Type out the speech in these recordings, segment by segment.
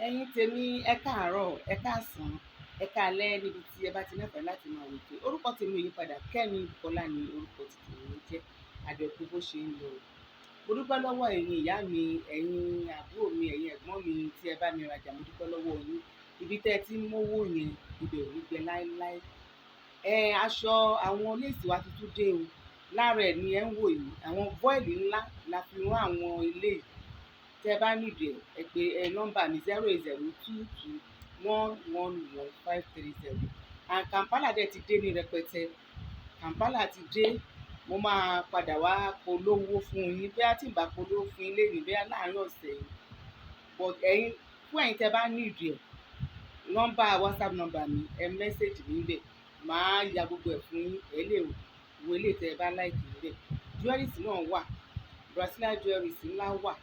Ẹ̀yin tèmi, ẹ káàárọ̀, ẹ káàsán, ẹ káalẹ́ níbi tí ẹ bá ti láǹfààní láti máa wò tó. Orúkọ tèmi ò yípadà, Kẹ́mi Bùkọ́lá ni orúkọ tí tèmi ń jẹ́. Àdẹ̀kù bó ṣe ń lọ. Mo dúpẹ́ lọ́wọ́ ẹ̀yin ìyá mi, ẹ̀yin àbúrò mi, ẹ̀yin ẹ̀gbọ́n mi tí ẹ bá mi rajà, mo dúpẹ́ lọ́wọ́ yín. Ibi tẹ́ ẹ ti ń mówó yẹn, ibẹ̀ ò ní gbẹ láéláé. Ẹ aṣọ àwọn léèsì wa tuntun dé o. Lára ẹ̀ ni ẹ ń wò yìí. Àwọn voile ńlá la fi rán àwọn ilé yìí. Tẹ́ ẹ bá need ẹ̀, ẹ pè ẹ nọ́mbà mi 08022111530. And Kampala dẹ̀ ti dé ní rẹpẹtẹ. Kampala ti dé. Mo máa padà wá polówó fún yín. Bóyá tí ń bá polówó fún yín lénìí, bóyá láàárín ọ̀sẹ̀ yìí. But ẹ̀yin, fún ẹ̀yin tẹ́ bá need ẹ̀, nọ́mbà WhatsApp nọ́mbà mi, ẹ message mi níbẹ̀. Màá ya gbogbo ẹ̀ fún yín. Ẹ lè wo eléyìí tẹ́ ẹ bá like níbẹ̀. Jewelries náà wà. Brazilian jewelries ńlá wà.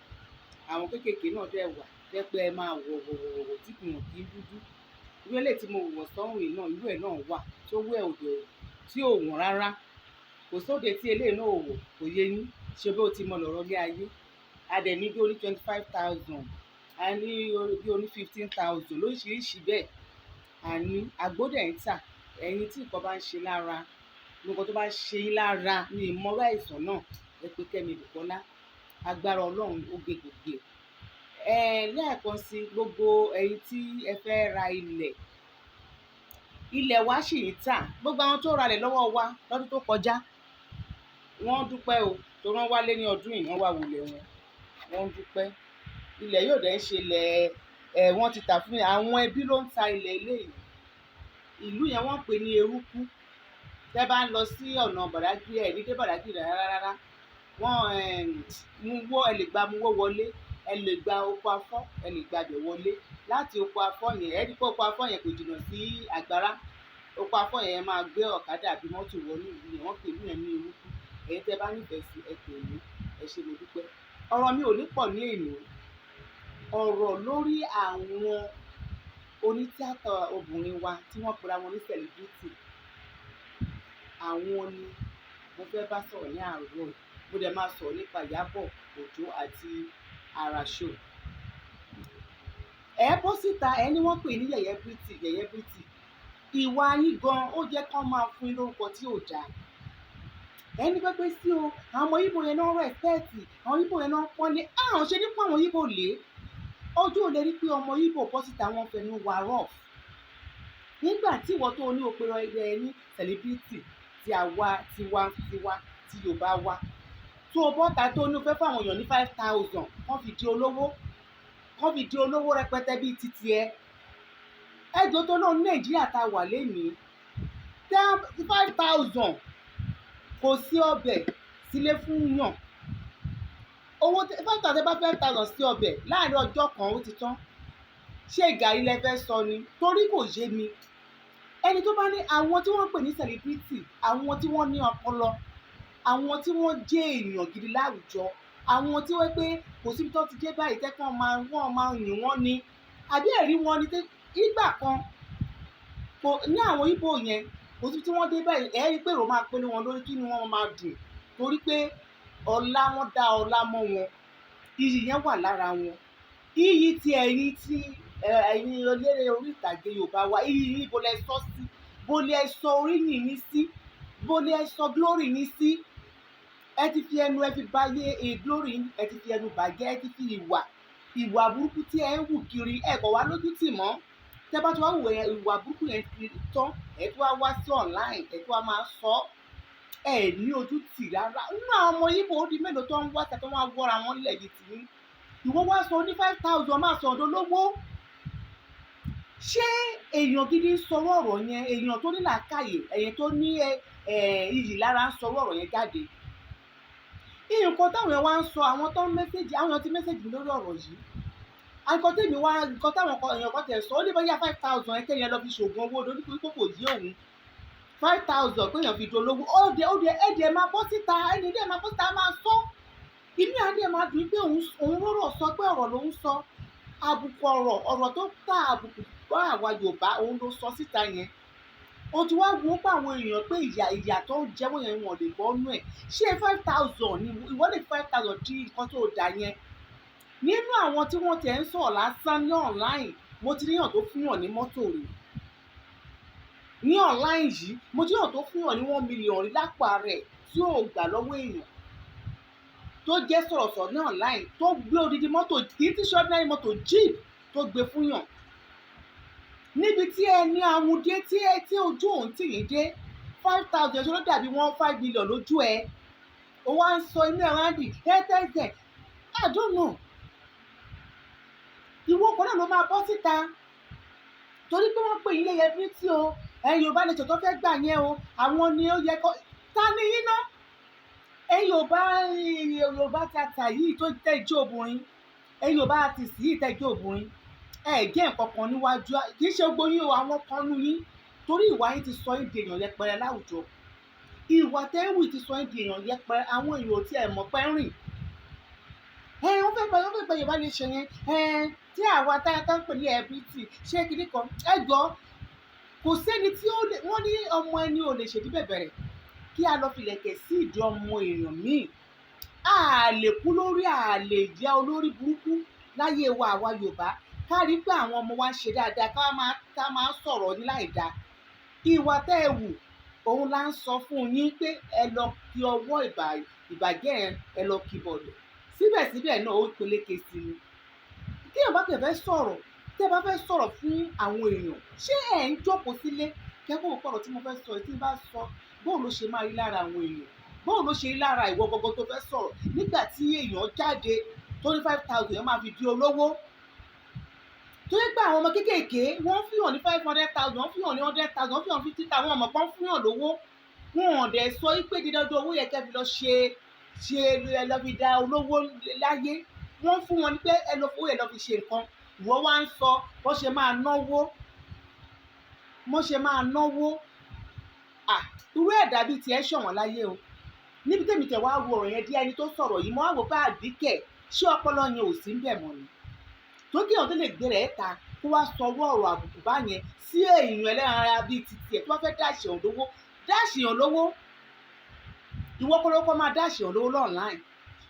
Àwọn kéékèèké náà dẹ̀ wà. Jẹ́ pé ẹ máa wọ̀ wọ̀ wọ̀ wọ̀ tí kò wọ́n kí ń dúdú. Irú eléyìí tí mo wọ̀ sọ́rùn yìí náà, irú ẹ̀ náà wà tó wẹ̀ òdò tí ò wọ́n rárá. Kò sóde tí eléyìí náà ò wọ̀, kò yé yín. Ṣé bí ó ti mọ lọ̀rọ̀ ilé ayé. A dẹ̀ ní bí ó ní 25,000, a ní bí ó ní 15,000 lóríṣiríṣi bẹ́ẹ̀. A ní àgbo dẹ̀ ń tà. Ẹ̀yin tí nǹkan bá ń ṣe lára, nǹkan tó bá ṣe yín lára ní ìmọ̀ràn àìsàn náà, ẹ pé Kẹ́mi Bùkọ́lá. Agbára Ọlọ́run ó gbé gbogbo ẹ̀. Ẹ lẹ́ẹ̀kan sí gbogbo ẹ̀yin tí ẹ fẹ́ ra ilẹ̀, ilẹ̀ wa sì ń tà. Gbogbo àwọn tó ra ilẹ̀ lọ́wọ́ wa lọ́dún tó kọjá, wọ́n dúpẹ́ o. Torí wọ́n wálé ní ọdún yìí, wọ́n wá wulẹ̀ wọn. Wọ́n dúpẹ́. Ilẹ̀ yóò dẹ̀ ń ṣe ilẹ̀ ẹ̀ wọ́n ti tà fún mi. Àwọn ẹbí ló ń ta ilẹ̀ ilé yìí. Ìlú yẹn wọ́n ń pè ní Eruku. Tẹ́ bá ń lọ sí ọ̀nà Badagry, ẹ̀ ní dé Badagry rárá rárá. Wọ́n mú wó, ẹ lè gba mú wó wọlé, ẹ lè gba oko afọ́, ẹ lè gba ibẹ̀ wọlé. Láti oko afọ́ yẹn, ẹ rí pé oko afọ́ yẹn kò jìnnà sí àgbàrá. Oko afọ́ yẹn máa gbé ọ̀kadà àbí mọ́tò wọnú ìlú yẹn. Wọ́n pè ìlú yẹn ní Eruku. Ẹ̀yin tẹ́ bá nífẹ̀ẹ́ sí, ẹ pè mí. Ẹ ṣé, mo dúpẹ́. Ọ̀rọ̀ mi ò ní pọ̀ ní èní. Ọ̀rọ̀ lórí àwọn onítíátà obìnrin wa tí wọ́n pera wọn ní celebrity. Àwọn ni mo fẹ́ bá sọ̀rọ̀ ní àárọ̀ yìí. Mo dẹ̀ máa sọ̀rọ̀ nípa Ìyábọ̀ Òjó àti Ara Show. Ẹ bọ́ síta, ẹ ní wọ́n pè ní Yẹ̀yẹ́ Beauty, Yẹ̀yẹ́ Beauty. Ìwà yín gan, ó jẹ́ kí wọ́n máa fún yín lórúkọ tí ò dáa. Ẹ ní pẹ́pẹ́ sí o, àwọn ọmọ Íbò yẹn náà respect, àwọn Íbò yẹn náà pọ́n lé. Àwọn ṣe ní pọ́n àwọn Íbò lé. Ojú ò lè rí pé ọmọ Íbò bọ́ síta, wọ́n fẹnu wa rough. Nígbà tí ìwọ tó ní o pe ẹ ní celebrity tí àwa tiwa tiwa tí Yorùbá wa. Tó o bọ́ta tó ní o fẹ́ fún àwọn èèyàn ní 5,000, kán fi di olówó, kán fi di olówó rẹpẹtẹ bíi titi ẹ. Ẹ jọ̀ọ́, tó lóun ní Nàìjíríà ta wà lénìí, 5,000 kò sí ọbẹ̀ sílé fún yàn. Owó 5,000, bá 5,000 sí ọbẹ̀ láàárín ọjọ́ kan, ó ti tán. Ṣé gàrí lẹ fẹ́ sọ ni? Torí kò yé mi. Ẹni tó bá ní àwọn tí wọ́n ń pè ní celebrity, àwọn tí wọ́n ní ọpọlọ, àwọn tí wọ́n jẹ́ èèyàn gidi láwùjọ, àwọn tí wọ́n pé kò síbi tí wọ́n ti dé báyìí tẹ́ kí wọ́n máa yìn wọ́n ni. Àbí ẹ̀rí wọn ni nígbà kan kò ní àwọn Íbò yẹn, kò síbi tí wọ́n dé báyìí, ẹ rí pé èrò máa pé lé wọn lórí, kí ni wọ́n máa dùn torí pé ọlá wọn dá ọlá mọ́ wọn. Iyì yẹn wà lára wọn. Iyì tí ẹ̀yin, tí ẹ̀yin eléré orí ìtàgé Yorùbá wa, iyì yín, bó lẹ sọ sí, bó lẹ sọ oríyìn yín sí, bó lẹ sọ glory yín sí? Ẹ ti fi ẹnu, ẹ fi báyé glory yín, ẹ ti fi ẹnu bàjẹ́, ẹ ti fi ìwà burúkú tí ẹ ń wù kiri, ẹ kọ̀ wá lójú tì mọ́. Tẹ́ bá ti wá wù ìwà burúkú yẹn kiri tán, ẹ tún wá wá sí online, ẹ tún wá máa sọ. Ẹ ní ojú tì rárá. Nínú àwọn ọmọ Íbò, ó di mélòó tó ń wá tẹ̀ tó wá wọ́ra wọn lẹ̀ bíi tìyín? Ìwọ wá sọ ní 5,000 máa sọ ọ̀dọ̀ lówó. Ṣé èèyàn gidi ń sọ̀rọ̀ ọ̀rọ̀ yẹn? Èèyàn tó ní làákàyè, èèyàn tó ní iyì lára ń sọ̀rọ̀ ọ̀rọ̀ yẹn jáde? Nǹkan táwọn èèyàn wá ń sọ, àwọn tó ń message, àwọn èèyàn ti message mi lórí ọ̀rọ̀ yìí. Nǹkan tèmi wá, nǹkan táwọn èèyàn kan tẹ̀ sọ, ó ní bóyá 5,000 ẹ kéèyàn lọ fi ṣoògùn owó lórí pé kò yé òun. 5,000 kéèyàn fi dolówó. Ó dé ẹ̀dẹ̀ máa bọ́ síta, ẹni dẹ̀ máa bọ́ síta, máa sọ. Inú ẹ̀ dẹ̀ máa dùn pé òun rọ̀rọ̀ sọ, pé ọ̀rọ̀ ló ń sọ. Àbùkù ọ̀rọ̀, ọ̀rọ̀ tó ta àbùkù bá àwa Yorùbá, òun ló sọ síta yẹn. Ó ti wá wo pé àwọn èèyàn pé ìyà tó ń jẹ wọ́n yẹn, wọn lè bọ́ nú ẹ̀. Ṣé 5,000 ni ìwọ lè 5,000 di nǹkan tó dà yẹn? Nínú àwọn tí wọ́n tẹ̀ ń sọ̀rọ̀ lásán ní online, mo ti ríyàn tó fúnyàn ní mọ́tò rí ní online yìí. Mo ti ríyàn tó fúnyàn ní 1 million rí lápò ara ẹ̀ tí ò gbà lọ́wọ́ èèyàn, tó jẹ́ sọ̀rọ̀sọ̀rọ̀ ní online, tó gbé odidi mọ́tò, kì í ti ṣe ordinary mọ́tò, jeep, tó gbé fúnyàn. Níbi tí ẹni ahun dé, tí ẹ tí ojú òun tì yín dé, 5,000 ṣe ló dàbí one 5 million lójú ẹ. Ó wá ń sọ inú ẹ̀ wá ń dì tẹ́tẹ́tẹ́. I don't know. Ìwọ kan náà ló máa bọ́ síta torí pé wọ́n pè yín lẹ́yẹ bíríntì o. Ẹ̀yin Yorùbá nation tó fẹ́ gbà yẹn o, àwọn ni ó yẹ kó ta ni yín ná. Ẹ̀yin Yorùbá tata yìí tó tẹ́ ijó obìnrin, ẹ̀yin Yorùbá artist yìí tẹ́ ijó obìnrin, ẹ̀ jẹ́ nǹkan kan níwájú. Kì í ṣe gbogbo yín o, àwọn kan nú yín, torí ìwà yín ti sọ yín di èèyàn yẹpẹrẹ láwùjọ. Ìwà tẹ́wì ti sọ yín di èèyàn yẹpẹrẹ. Àwọn èèyàn ò tiẹ̀ mọ̀ pẹ́ rìn. Ẹ wọ́n fẹ́ gba Yorùbá nation yẹn. Ẹ tí àwa tá tá ń pè ní ẹbí tì ṣé kinní kan. Ẹ gbọ́, kò sẹ́ni tí ó lè wọ́n ní ọmọ ẹni ò lè ṣèdí bẹ̀bẹ̀rẹ̀ kí a lọ filẹ̀kẹ̀ sí ìdí ọmọ èèyàn míì. A lè kú lórí, a lè jẹ́ olórí burúkú láyé wa. Àwa Yorùbá, ká rí pé àwọn ọmọ wa ń ṣe dáadáa, ká máa sọ̀rọ̀ ní láì dáa. Ìwà tẹ́ ẹ wù òun là ń sọ fún yín pé ẹ lọ kí ọwọ́ ìbàjẹ́ yẹn, ẹ lọ kí bọ̀dọ̀. Síbẹ̀síbẹ̀ náà, ó peléke sí ni. Tí èèyàn bá tẹ̀ fẹ́ sọ̀rọ̀, tẹ́ ẹ bá fẹ́ sọ̀rọ̀ fún àwọn èèyàn, ṣé ẹ̀ ń jókòó sílé kẹ́kọ̀ọ́ pọ̀rọ̀ tí mo fẹ́ sọ yìí, tí n bá sọ, bóun ló ṣe máa rí lára àwọn èèyàn, bóun ló ṣe rí lára ìwọ gbogbo tó fẹ́ sọ̀rọ̀? Nígbà tí èèyàn jáde tó ní 5,000 yẹn máa fi di olówó, tó yẹ pé àwọn ọmọ kéékèèké wọ́n fi hàn ní 500,000, wọ́n fi hàn ní 100,000, wọ́n fi hàn 50,000, ọmọ kan fún hàn lówó. Wọn ò dẹ̀ sọ pé dídọ́dọ́ owó yẹ kẹ́ fi lọ ṣe ẹ lọ fi da olówó láyé. Wọ́n fún wọn ní pé ẹ lọ fowó yẹn lọ fi ṣe nǹkan. Ìwọ wá ń sọ bó ṣe máa náwó, bó ṣe máa náwó. À irú ẹ̀dá bíi tiẹ̀ ṣọ̀wọ́n láyé o. Níbi tèmi tẹ̀ wá wo ọ̀rọ̀ yẹn dí, ẹni tó sọ̀rọ̀ yìí, mo wá wò pé àbíkẹ̀, ṣé ọpọlọ yẹn ò sí ń bẹ̀ mọ́ ni? Tó kí èèyàn tó lè gbé rẹ̀ ta kó wá sọ ọwọ́ ọ̀rọ̀ àbùkù báyẹn sí èèyàn ẹlẹ́ran ara bíi titi ẹ̀, tó bá fẹ́ dash èèyàn lówó, dash èèyàn lówó. Ìwọ kọ́ ló kọ́ máa dash èèyàn lówó online.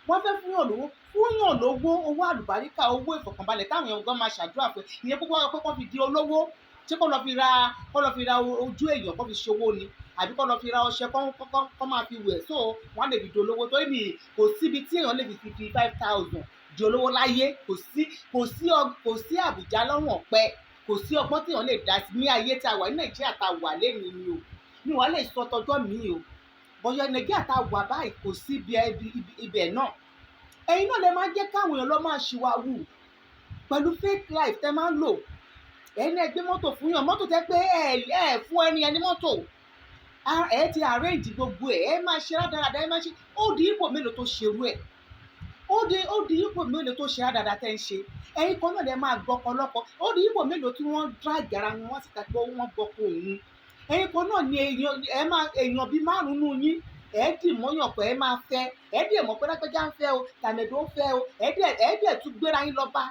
Wọ́n fẹ́ fún yàn lówó, fún yàn lówó, owó àlùbáríkà, owó ìfọ̀kànbalẹ̀ táwọn èèyàn gan máa ṣàdúrà fún. Ìyẹn pé kó fi di olówó. Ṣé kó lọ fi ra ojú èèyàn, kó fi ṣòwò ni, àbí kó lọ fi ra ọṣẹ kó máa fi wẹ̀, so wọ́n lè fi di olówó? Torí mi kò síbi tí èèyàn lè fi 5,000 di olówó láyé. Kò sí àbùjá lọ́rùn ọ̀pẹ, kò sí ọgbọ́n tí èèyàn lè dá sí ní ayé tá a wà ní Nàìjíríà tá a wà lẹ́nu ni o. Mi wàá lè sọ tọjọ́ mi o, bọ̀yọ̀ Nàìjíríà tá a wà báyìí, kò sí ibẹ̀ náà. Ẹ̀yin náà lè máa jẹ́ káwọn èèyàn lọ máa ṣìwà wù pẹ̀lú fake life tẹ́ máa ń lò. Ẹ̀yin náà gbé mọ́tò fún yàn, mọ́tò tẹ́ pé ẹ ẹ fún ẹni ẹni mọ́tò, ẹ ti arrange gbogbo ẹ, ẹ máa ṣe rádaràda, ẹ máa ṣe. Ó di ipò mélòó tó ṣerú ẹ̀? Ó di ipò mélòó tó ṣe rádaràda tẹ́ ń ṣe? Ẹ̀yin kan náà lè máa gbọ́kọ lọ́kọ. Ó di ipò mélòó tí wọ́n drag ara wọn wá síta pé wọ́n gbọ́kọ òun? Ẹ̀yin kan náà ni èèyàn ẹ máa èèyàn bíi márùn-ún yín, ẹ dì mọ́yàn pé ẹ máa fẹ́, ẹ dì mọ̀ pé lágbájá ń fẹ́ o, tàmẹ̀dò ń fẹ́ o, ẹ dẹ̀ tún gbéra yín lọ bá.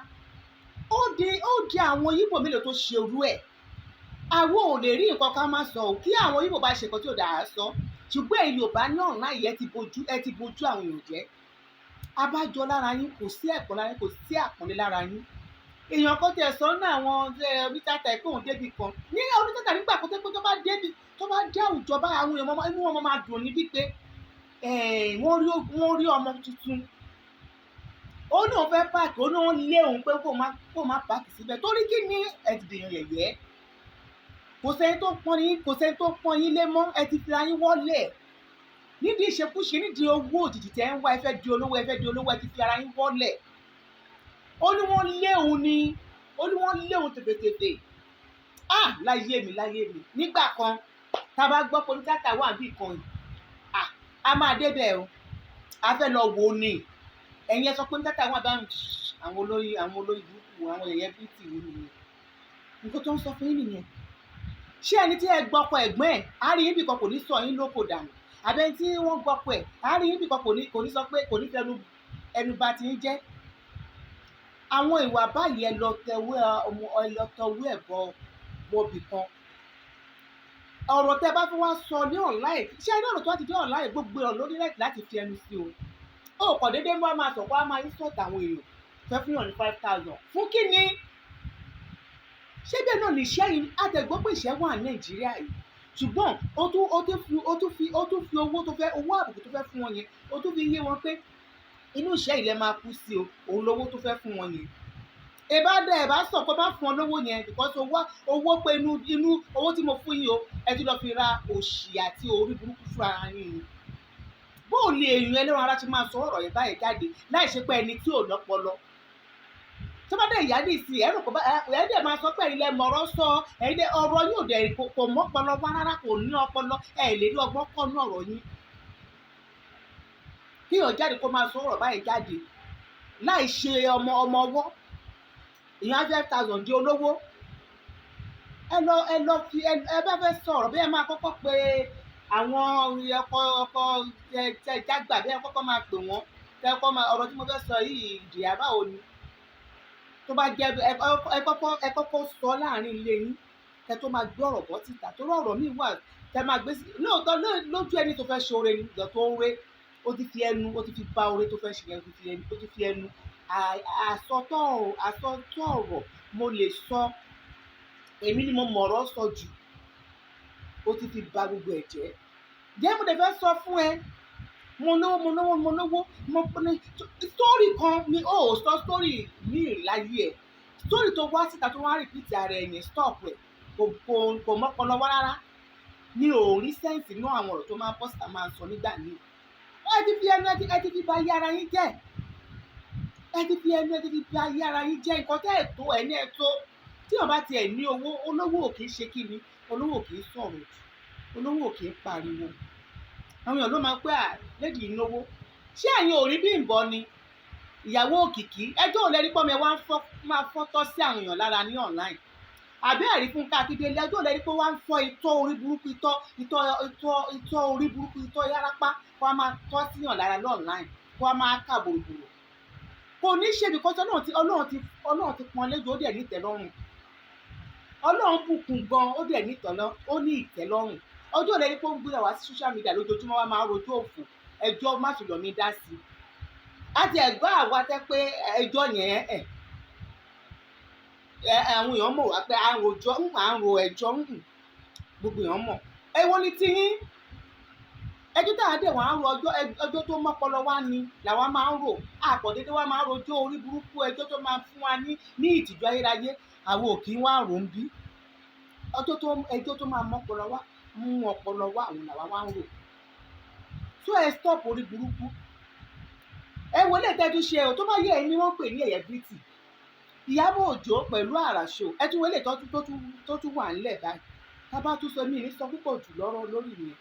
Ó di àwọn Yíbò mélòó tó ṣerú ẹ̀? Àwọn ò lè rí nǹkan ká má sọ ò. Kí àwọn Yíbò bá ṣe nǹkan tí ò dáa sọ, ṣùgbọ́n ẹ̀yin Yorùbá ní online yẹn ti bojú àwọn èèyàn jẹ́. Abájọ lára yín, kò sí ẹ̀kọ́ lára yín, kò sí àpọ́nlé lára yín. Èèyàn kan tẹ̀ sọ ní àwọn onítàtà ẹ̀ pé òun débi kan ní onítàtà nígbà kan tó pé tó bá débi, tó bá dé àwùjọ bá àwọn èèyàn, inú wọn máa dùn ní wípé wọ́n rí ọmọ tuntun. Ó ní òun fẹ́ park, ó ní òun lé òun pé kó má park síbẹ̀. Torí kí ni? Ẹ ti dèèyàn yẹ̀yẹ́. Kò sẹ́ni tó pọ́n yín, kò sẹ́ni tó pọ́n yín lé mọ́. Ẹ ti fi ara yín wọ́lẹ̀ nídìí ìṣekúṣe, nídìí owó òjijì tẹ́ ń wá. Ẹ fẹ́ di olówó, ẹ fẹ́ di olówó, ẹ ti fi ara yín wọ́lẹ̀. Ó ní wọ́n lé òun ni, ó ní wọ́n lé òun tèfètèfè. Ah, láyé mi, láyé mi, nígbà kan tá a bá gbọ́ pé onítàtà wà bí kan yìí, ah, a máa débẹ̀ o, a fẹ́ lọ wò ó ni. Ẹ̀yin ẹ sọ pé onítàtà wà bá àwọn olórí burúkú, àwọn ẹ̀yẹ bíìtì wò nìyẹn. Nǹkan tó ń sọ fún yín nìyẹn. Ṣé ẹni tí ẹ gbọ́kọ ẹ̀gbọ́n ẹ̀ á rí yín bìkan, kò ní sọ yín lóko dànù? Àbẹ́ni tí wọ́n gbọ́kọ ẹ̀ á rí yín bìkan, kò ní sọ pé kò ní fẹnu ẹnu bà ti ń jẹ́? Àwọn ìwà báyìí, ẹ lọ tẹwé ọmọ, ẹ lọ tọwé ẹ̀ bọ bọbì kan. Ọ̀rọ̀ tẹ́ bá fẹ́ wá sọ ní online, ṣé ẹni ọ̀rọ̀ tó wá ti dé online, gbogbo ẹ̀ lórí right láti fi ẹnu sí o. Ó kàn déédéé wá máa sọ̀kọ́, á máa insult àwọn èèyàn. Fẹ́ fún yàn ní 5,000 fún kí ni? Ṣé bẹ́ẹ̀ náà ní iṣẹ́ yìí? Àtẹ̀gbọ́ pé ìṣẹ́ wà ní Nàìjíríà yìí, ṣùgbọ́n ó tún fi owó tó fẹ́, owó àbùkù tó fẹ́ fún wọn yẹn, ó tún fi yé wọn pé inú ìṣẹ́ yìí lẹ máa kú sí o. Òun lówó tó fẹ́ fún wọn yẹn. Ìbá dẹ ẹ bá sọ pé má fún ọ lówó yẹn, because owó pé inú owó tí mo fún yín o, ẹ tún lọ fi ra òṣì àti orí burúkú fún ara yín ni. Bó o lè èèyàn ẹlẹ́ran ara ti máa sọ ọ̀rọ̀ yẹn báyìí jáde láì ṣe pé ẹni tí ò lọ́pọlọ tó bá dé ìyá ní ìsìn ẹ̀rọ kò bá ẹ̀ dẹ̀ máa sọ pé ẹ̀yin lẹ mọ̀rọ̀ sọ, ẹ̀yin lẹ ọ̀rọ̀ yóò dẹ̀ kò mọ́pọlọ wá rárá, kò ní ọpọlọ. Ẹ̀ lè rí ọgbọ́n kọ́ ní ọ̀rọ̀ yín. Kíyàn jáde kó máa sọ ọ̀rọ̀ báyìí jáde láì ṣe ọmọ ọwọ́ ìyẹn, 5,000 di olówó. Ẹ lọ fi ẹ bá fẹ́ sọ̀rọ̀ bí ẹ máa kọ́kọ́ pe àwọn ọkọ tẹ jágbà, bí ẹ kọ́kọ́ máa pè wọ́n, tẹ kọ́ máa ọ̀rọ̀ tí mo fẹ́ sọ yìí, ìjìyà báwo ni tó bá jẹ́. Ẹ kọ́kọ́ sọ láàrin ilé yín kẹ tó máa gbé ọ̀rọ̀ bọ́ síta, torí ọ̀rọ̀ míì wà tẹ máa gbé sí lóòótọ́ lójú ẹni tó fẹ́ ṣoore ni. Ìgbà tó ń ré, ó ti fi ẹnu, ó ti fi ba oore tó fẹ́ ṣe yẹn, ó ti fi ẹnu àsọtọ̀ ọ̀rọ̀ mo lè sọ, èmi ni mo mọ̀rọ̀ sọ jù, ó ti fi ba gbogbo ẹ̀ jẹ́. Jẹ́ mo dẹ̀ fẹ́ sọ fún ẹ, mo lówó, mo lówó, mo lówó, mo ní story kan ni ó sọ, story míì láyé ẹ̀, story tó wá síta tó wá repeat ara ẹ̀ yẹn, stop ẹ̀. Kò mọ́pọlọ wá rárá ní ò rí sense inú àwọn ọ̀rọ̀ tó máa ń bọ́ síta máa ń sọ nígbà míì. Ẹ ti fi ẹnu, ẹ ti fi ba ayé ara yín jẹ́. Ẹ ti fi ẹnu, ẹ ti fi ba ayé ara yín jẹ́. Nǹkan tẹ́ ẹ̀ tó ẹ̀ ní ẹ̀ tó tí wọ́n bá tiẹ̀ ní owó, olówó ò kì í ṣe kí ni, olówó ò kì í sọ̀rọ̀ jù, olówó ò kì í pariwo. Àwọn èèyàn ló máa pẹ́ à lady ìnáwó. Ṣé ẹ̀yin ò rí Bímbọ́ ni, ìyàwó Òkìkí? Ẹjọ́ ò lẹ́rí pọ́nmi ẹ wá ń fọ́, máa fọ́tọ́ sí àwọn èèyàn lára ní online, àbí ẹ̀rí Fúnkẹ́ Akíndélé? Ẹjọ́ ò lẹ́rí pé wá ń fọ́ itọ́ orí burúkú, itọ́ itọ́ itọ́ itọ́ orí burúkú, itọ́ yárápá, kó a máa tọ́ síyàn lára ní online, kó a máa kà bòròbòrò. Kò ní ṣe, because Ọlọ́run ti pọ́n lẹ́jọ́, ó dẹ̀ ní ìtẹ́lọ́rùn. Ọlọ́run bùkún gan, ó dẹ̀ ní ìtọ́lọ́, ó ní ìtẹ́lọ́rùn. Ọjọ́ rẹ̀ ni pé ó ń gbéra wá sí social media lójoojúmọ́, wá máa rojọ́ òfò, ẹjọ́ má fi lọ̀ mí dá sí i. Àti ẹ̀gbọ́n àwa tẹ́ pé ẹjọ́ yẹn ẹ̀ àwọn èèyàn mọ̀ wá pé à ń rojọ́, à ń ro ẹjọ́, gbogbo èèyàn mọ̀. Èwo ni tiyín? Ẹjọ́ tá a dẹ̀ wọ́n á ro ọjọ́, ẹjọ́ tó mọ́pọlọ wá ni làwa máa ń rò. Àpọ̀ dédé wá máa ń rojọ́ orí burúkú, ẹjọ́ tó máa fún wa ní ìtìjú ayérayé, àwọn ò kì í wá rò ń bí. Ọjọ́ tó ẹjọ́ tó máa mọ́pọlọ wá, mú ọpọlọ wá, àwọn làwa wá ń rò. So ẹ stop orí burúkú. Ẹ wo ilé ìtẹ́jú ṣe o, tó bá yẹ ẹ ní wọ́n pè ní ẹ̀yẹ bírítì Ìyábọ̀ Òjó pẹ̀lú àràṣọ. Ẹ tún wọlé tó tún wà ńlẹ̀ báyìí. Tá bá tún sọ mí ní sọ púpọ̀ jù lọ́rọ̀ lórí yẹn.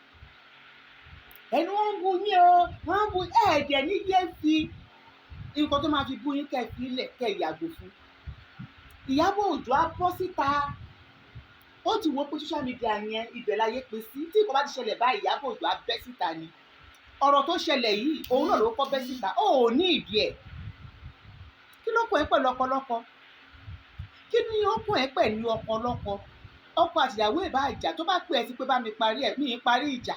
Ẹni wọ́n ń bu yín o, wọ́n ń bu ẹ̀ẹ́dẹ̀ ní yé fi nǹkan tó máa fi bú yín, kẹ́ fi ilẹ̀, kẹ́ yàgò fún. Ìyábọ̀ Òjó á bọ́ síta, ó ti wo pé social media yẹn, ibẹ̀ láyé pé sí. Tí nǹkan bá ti ṣẹlẹ̀ báyìí, Ìyábọ̀ Òjó á bẹ́ síta ni. Ọ̀rọ̀ tó ṣẹlẹ̀ yìí, òun náà ló kọ́ bẹ́ síta. Ó ò ní ìdí ẹ̀. Kí ló kàn ẹ́ pẹ̀lú ọ̀pọ̀lọpọ̀? Kí ni ó kàn ẹ́ pẹ̀lú ọ̀pọ̀lọpọ̀? Ọkọ àtìyàwó ẹ̀ bá ìjà, tó bá pè ẹ́ sí pé bá mi parí ẹ̀, mi ì parí ìjà,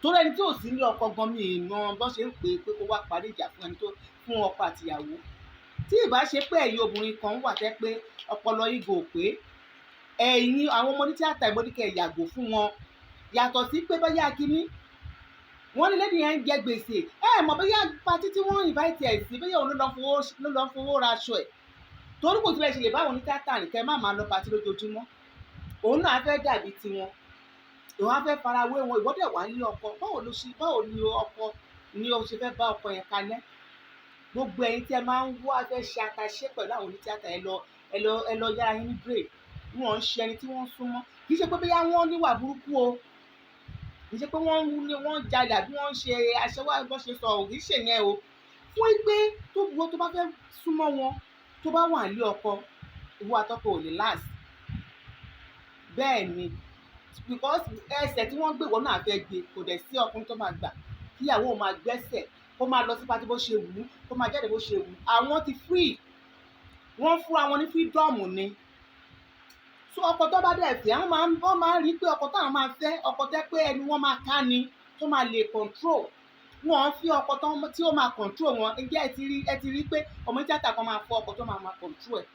torí ẹni tí ò sí ní ọkọ gan, mi ì mọ bọ́n ṣe ń pè é pé kó wá parí ìjà fún ẹni tó fún ọkọ àtìyàwó. Tí ìbá ṣe pé ẹ̀yin obìnrin kan wà tẹ́ pé ọpọlọ yín gò pé, ẹ̀yin àwọn ọmọ ní tíátà, ìmọ̀díkẹ́ yàgò fún wọn. Yàtọ̀ sí pé bóyá kínní wọ́n ní lady yẹn ń jẹ gbèsè, ẹ mọ̀ bóyá party tí wọ́n invite ẹ̀ sí, bóyá òun ló lọ fowó ra aṣọ ẹ̀, torí kò tilẹ̀ ṣe lè báwọn ní tíátà nìkẹ́ má máa lọ party lójoojúmọ́. Òun náà fẹ́ dàbí tiwọn, òun á fẹ́ farawé wọn. Ìwọ́dẹ̀ wà ní ọkọ, báwo ni ọkọ ni o ṣe fẹ́ bá ọkọ yẹn kalẹ̀? Gbogbo ẹ̀yin tí ẹ máa ń wá fẹ́ ṣe àtàṣe pẹ̀lú àwọn onítíátà, ẹ lọ yára yín ní break. Wọ́n ń ṣe ẹni tí wọ́n ń súnmọ́. Kì í ṣe pé bóyá wọ́n níwà burúkú o, kì í ṣe pé wọ́n ń wọ́n jalè àbí wọ́n ń ṣe aṣẹ́wó bó ṣe sọ ò, kì í ṣe yẹn o. Fún pé tó wo tó bá fẹ́ súnmọ́ wọn, tó bá wà nílé ọkọ, ìwọ àtọkọ ò lè last. Bẹ́ẹ̀ ni, because ẹsẹ̀ tí wọ́n gbé, ìwọ náà fẹ́ gbé. Kò dẹ̀ sí ọkùnrin tó máa gbà kíyàwó máa gbẹ́sẹ̀, kó máa lọ sí party bó ṣe wù ú, kó máa jáde bó ṣe wù ú. Àwọn ti free, wọ́n fúnra wọn ní freedom ni. So ọkọ tó bá dẹ̀ fẹ́, wọ́n máa ń rí pé ọkọ táwọn máa fẹ́, ọkọ tẹ́ pé ẹni wọ́n máa ká ni, tó máa lè control. Wọn fi ọkọ tí ó máa control wọn. Ǹjẹ́ ẹ ti rí pé ọmọ tíátà kan máa fọ ọkọ tó máa control ẹ̀?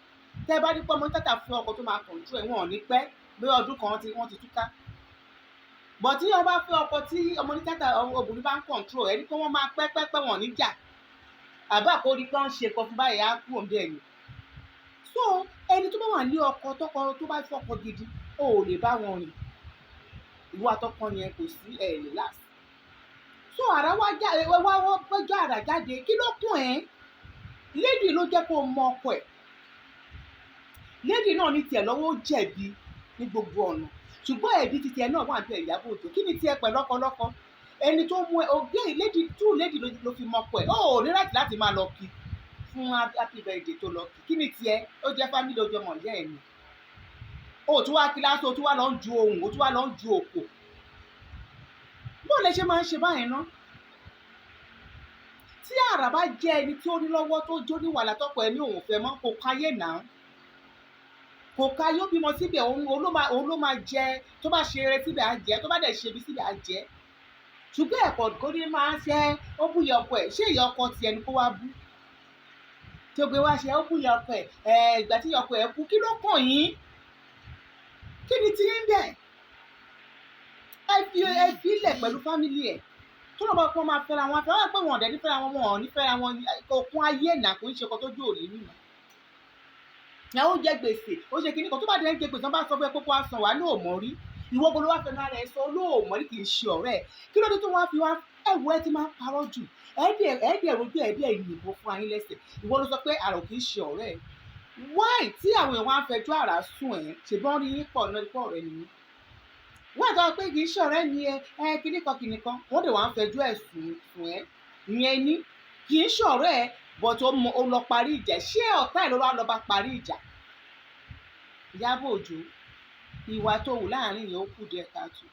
Tẹ́ ẹ bá rí pé ọmọ tíátà fún ọkọ tó máa control ẹ̀, wọn ò ní pẹ́, bí ọdún kan wọ́n ti túká. But tí wọ́n bá fẹ́ ọkọ tí ọmọ ní tíátà obìnrin bá ń control ẹ̀, rí pé wọ́n máa pẹ́ pẹ́ pẹ́, wọn ò ní jà. Àbá kò rí pé wọ́n ń ṣe nǹkan fún báyìí, á kúrò níbẹ̀ ni. So ẹni tó bá wà ní ọkọ, tọkọ tó bá fọkọ gidi, o ò lè bá wọn rìn. Ìwọ àtọkọ yẹn, kò sí, ẹ lè last. So àrà wá já wá wá gbẹ́jọ́ àrà jáde. Kí ló kún ẹ́? Lady ló jẹ́ kó mọ ọkọ ẹ̀. Lady náà ní tiẹ̀ lọ́wọ́, ó jẹ̀bi ní gbogbo ọ̀nà, ṣùgbọ́n ẹ̀bi ti tiẹ̀ náà wà ní Ìyábọ̀ Òjó. Kí ni tiẹ̀ pẹ̀lú ọkọ lọ́kọ ẹni tó mú ẹ ògbé? Lady tú lady ló fi mọ ọkọ ẹ̀. Ó ò ní láti máa lọ kí fún happy birthday tó lọ kí. Kí ni tiẹ̀? Ó jẹ́ family, ó jẹ́ mọ̀lẹ́ ẹ̀ ni. Ó tún wá kí lásán, ó tún wá lọ ń ju ohun, ó tún wá lọ ń ju òkò. Bó lè ṣe máa ń ṣe báyìí ná? Tí àrà bá jẹ́ ẹni tí ó ní lọ́wọ́, tó jó ní wàhálà, tọkọ ẹ ní òun fẹ́ mọ́, kò káyé náà, kò ká. Yóò bímọ síbẹ̀, òun ló máa jẹ. Tó bá ṣe eré síbẹ̀, á jẹ. Tó bá dẹ̀ ṣe ibi síbẹ̀, á jẹ. Ṣùgbọ́n ẹ̀kọ́ kò ní máa ń ṣe ó bú ìyá ọkọ ẹ̀. Ṣé ìyá ọkọ tiẹ̀ ni kó wá bú tí ó gbé wá ṣe ó bú ìyá ọkọ ẹ̀? Ẹ̀ ìgbà tí ìyá ọkọ ẹ̀ kú, kí ló kàn yín? Kí ni tí ń bẹ̀? Ẹ fi ilẹ̀ pẹ̀lú family ẹ̀. Tó lọ́ bá kó máa fẹ́ra wọn, fẹ́ra wọn pé wọn ò dẹ̀ ní fẹ́ra wọn, wọn ò ní fẹ́ra wọn. Òkun ayé ẹ̀nà kò ń ṣe ọkọ tó jó òní nìyí. Ìyàwó jẹ gbèsè, ó ṣe kíní kan. Tó bá dé ń jẹ gbèsè, wọn bá sọ fún ẹ pé kó wá san, wà ní òmò rí. Ìwọ gbọ́dọ̀ wá fẹnu ara ẹ sọ olóòmọ rí, kì í ṣe ọ̀rẹ́ ẹ. Kí ló dé tó wá fi wá ẹwọ? Ẹ ti máa ń parọ́ jù. Ẹ̀ẹ́dẹ̀ rojú, ẹ̀ẹ́dẹ̀ ìyìnbọn fún ayín lẹ́sẹ̀. Ìwọ ló sọ pé àrò kì í ṣe ọ̀rẹ́ ẹ. Why tí àwọn èèyàn wá ń fẹjọ́ àrà sùn ẹ̀? Ṣèbọn rí yín pọ̀ náà pọ̀ ọ̀rẹ́ nìyí. Wọ́n àtọ́ pé kì í ṣe ọ̀rẹ́ mi. Ẹ ẹ kíní kan kíní kan, wọ́n dẹ̀ wá ń fẹjọ́ ẹ̀ sùn ẹ́. Ìyẹn ní kì í ṣe ọ̀rẹ́ ẹ, but ó lọ parí ìjà. Ṣé ọ̀tá ẹ̀ ló wá lọ bá parí ìjà? Ìyábọ̀ Òjó, ìwà tó wù láàrin yẹn, ó kù díẹ̀ káàtó.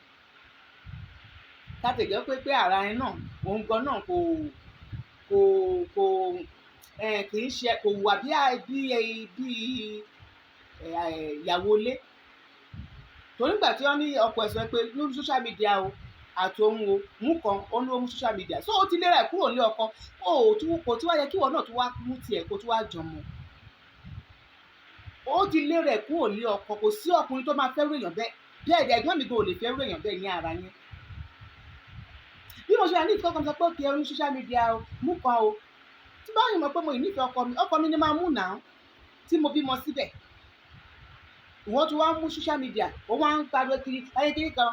Kátẹ̀jẹ́ pé ara ẹ náà, òun gan náà kò ẹ kì í ṣe, kò wà bí ìyàwó ilé. Torí nígbà tí wọ́n ní ọkọ ẹ̀ sọ pé lórí social media o àti òun o mú kan, ó ní ó mú social media, so ó ti lera ẹ̀ kúrò ní ọkọ. Ó tún kò tí wá yẹ kí ìwọ náà tún wá mú tiẹ̀ kó tún wá jọmọ. Ó ti lera ẹ̀ kúrò ní ọkọ. Kò sí ọkùnrin tó máa fẹ́ràn èèyàn bẹ́ẹ̀ bẹ́ẹ̀ dẹ̀. Ẹ̀gbọ́n mi gan ò lè fẹ́ràn èèyàn bẹ́ẹ̀ ní ara yẹn. Bí mo ṣe wà ní ìfọkàn sọ pé òkè orí social media o mú kan o, tí báyìí mọ̀ pé mo ì nífẹ̀ẹ́ ọkọ mi, ọkọ mi ni máa mú náà tí mo bímọ síbẹ̀. Ìwọ́n tún wá ń mú social media, ó wá ń pariwo kiri ayé kiri kan.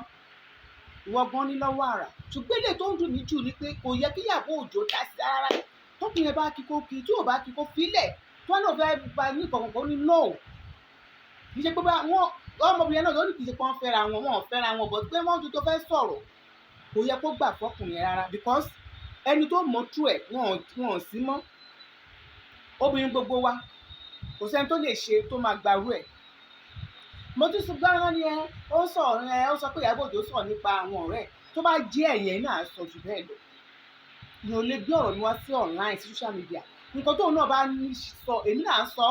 Ìwọ gan ní lọ́wọ́ àrà. Ṣùgbọ́n èlé tó ń dùn mí jù ni pé kò yẹ kí Ìyábọ̀ Òjó dá sí rárá. Tókùnrin bá kí kó kí, tí ò bá kí, kó filẹ̀. Tí wọ́n náà fẹ́ gba ní ìkọ̀kọ̀ ní no, kì í ṣe pé bá wọn ọmọbìnrin náà lónìí, kì í ṣe pé wọ́n fẹ́ra wọn, wọn ò fẹ́ra wọn, but pé wọ́n tún tó fẹ́ sọ̀rọ̀, kò yẹ kó gbà fọkùnrin rárá, because ẹni tó mọ̀ tú ẹ̀, wọn ò sí mọ́. Obìnrin gbogbo wa, kò sẹ́ni tó lè ṣe tó máa gbarú ẹ̀. Mo tún sọ gbọ́dọ̀ ní ẹ ó sọ ẹ, ó sọ pé Ìyábọ̀ Òjó sọ̀rọ̀ nípa àwọn ọ̀rẹ́ ẹ̀. Tó bá jẹ́ ẹ̀yẹn náà sọ jù bẹ́ẹ̀ lọ, ìyẹn ò lè gbé ọ̀rọ̀ mi wá sí online, sí social media. Nǹkan tóun náà bá ní sọ, èmi náà sọ.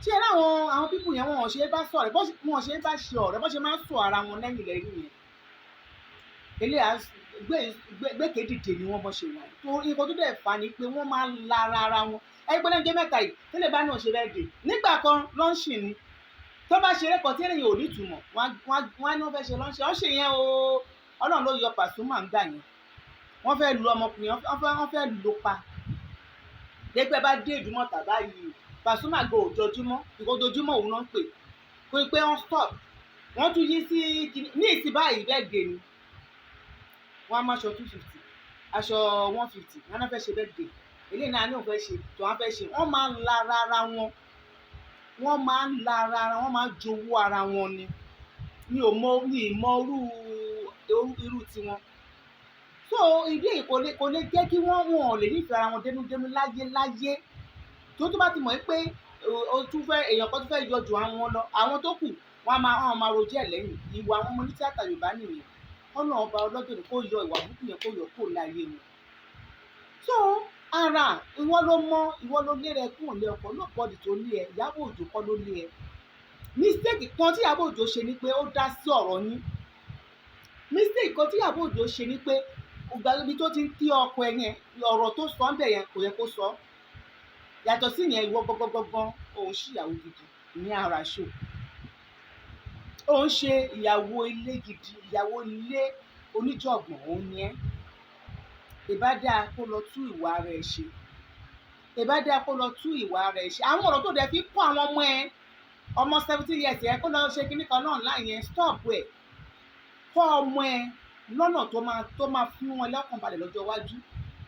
Ṣé ẹ láwọn àwọn people yẹn, wọn ò ṣe é bá sọ̀rọ̀, wọn ò ṣe é bá ṣe ọ̀rẹ́. Bó ṣe máa ń sọ ara wọn lẹ́yìn lẹ́yìn yẹn, eléyà gbẹ́kẹ̀dìde ni wọ́n bọ́ ṣe wà. Tó nǹkan tó dẹ̀ fà ni pé wọ́n máa ń lara ara wọn. Ẹgbẹ́ náà jẹ́ mẹ́ta yìí tẹ́lẹ̀ bá náà ṣe bẹ́ẹ̀ dé nígbà kan launch ni. Tó bá ṣeré kan tí ènìyàn ò ní ìtumọ̀, wọ́n á ní wọ́n fẹ́ ṣe launch. Wọ́n ṣe yẹn o, Ọlọ́run ló yọ Pasuma ń gbà yẹn. Wọ́n fẹ́ lu ọmọkùnrin, wọ́n fẹ́ lò pa. Dẹ́gbẹ́ bá dé Ìdúmọ̀tà báyìí, Pasuma gbọ́ òjòjúmọ́ ìkójojúmọ́ òun náà ń pè kó pé wọ́n stop. Wọ́n tún yí sí ní ìsìn báyìí, bẹ́ẹ̀ dé ni wọ́n á máa aṣọ 250, aṣọ 150, wọ́n náà fẹ́ ṣe birthday. Eléyìí náà ní òun fẹ́ ṣe tó wọ́n fẹ́ ṣe. Wọ́n máa ń lara ara wọn, wọ́n máa ń lara ara wọn, máa ń jowó ara wọn ni. Mi ò mọ, mi ì mọ irú tiwọn. So ìdí èyí kò lè jẹ́ kí wọ́n ò lè nífẹ̀ẹ́ ara wọn dénúdénú láyé láyé. Tó bá ti mọ̀ pé o tún fẹ́ èèyàn kan tó fẹ́ yọ jù àwọn lọ, àwọn tó kù wọ́n á máa rojọ́ ẹ̀ lẹ́yìn. Ìwà àwọn ọmọ onítíátà Yorùbá nìyẹn. Kọ́nà ọba ọlọ́jọ́ ni kó yọ ìwà burúkú yẹn, kó yọ kó láyé wọn. So ara ìwọ ló mọ, ìwọ ló lé rẹ kúrò lé ọkọ. Nobody tó lé ẹ. Ìyábọ̀ Òjó kọ́ ló lé ẹ. Mistake kan tí Ìyábọ̀ Òjó ṣe ni pé ó dá sí ọ̀rọ̀ yín. Mistake kan tí Ìyábọ̀ Òjó ṣe ni pé Ìgbà ibi tó ti ń tí ọkọ ẹ yẹn, ọ̀rọ̀ tó sọ ń bẹ̀ yẹn kò yẹ kó sọ. Yàtọ̀ sí yẹn, ìwọ gangan òun ṣìyàwó gidi ní ara ṣò. Ó ń ṣe ìyàwó ilé gidi, ìyàwó ilé oníjọ̀gbọ̀n òun ni ẹ́. Ìbá dáa kó lọ tú ìwà rẹ̀ ṣe. Ìbá dáa kó lọ tú ìwà rẹ̀ ṣe. Àwọn ọ̀rọ̀ tó dẹ̀ fi kọ́ àwọn ọmọ ẹ, ọmọ 17 years ẹ, kó lọ ṣe kíní kan náà láì yẹn, stop ẹ̀. Kọ́ ọmọ ẹ lọ́nà tó máa fún wọn lọ́kàn balẹ̀ lọ́jọ́ iwájú.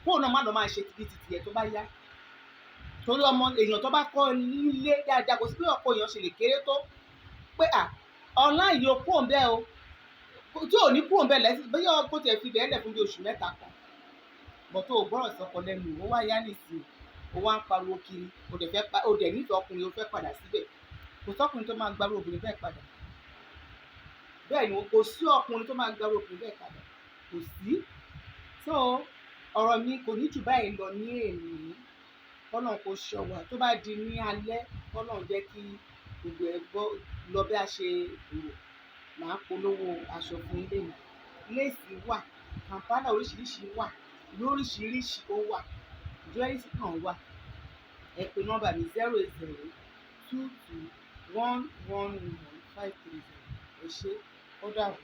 Kó náà má lọ máa ṣe títí títí ẹ tó bá yá. Torí ọmọ èèyàn tó bá kọ́ nílé dáadáa, kò sí bí ọkọ èèyàn ṣe lè kéré tó pé à online yìí, ó kú òun bẹ́ẹ̀ o, tí ò ní kú òun bẹ́ẹ̀ lẹ́sìn, bóyá kó tiẹ̀ fi bẹ́ẹ̀ lẹ̀ fún bí oṣù 3 kan bọ̀ tó o gbọ́rọ̀ sọ́kọ lẹ́nu. Ó wá yá nìsín, ó wá ń pariwo kiri, ó dẹ̀ fẹ́ pa, ó dẹ̀ nífẹ̀ẹ́ ọkùnrin, ó fẹ́ padà síbẹ̀. Kò sọ́kùnrin tó máa gbarú obìnrin bẹ́ẹ̀ padà. Bẹ́ẹ̀ ni, kò sí ọkùnrin tó máa gbarú obìnrin bẹ́ẹ̀ padà, kò sí. So ọ̀rọ̀ mi kò ní jù báyìí lọ ní èní. Kọ́lọ́run kó ṣọ́ wa. Tó bá di ní alẹ́, kọ́lọ́run jẹ́ kí gbogbo ẹ̀ gbọ́ lọ bí a ṣe rò. Màá polówó aṣọ fún yín lénìí. Lace wà, Kampala oríṣiríṣi wà, lóríṣiríṣi ó wà, jewelry náà wà. Ẹ pè nọ́mbà mi, 08022111530. Ẹ ṣé, ó dàbọ̀.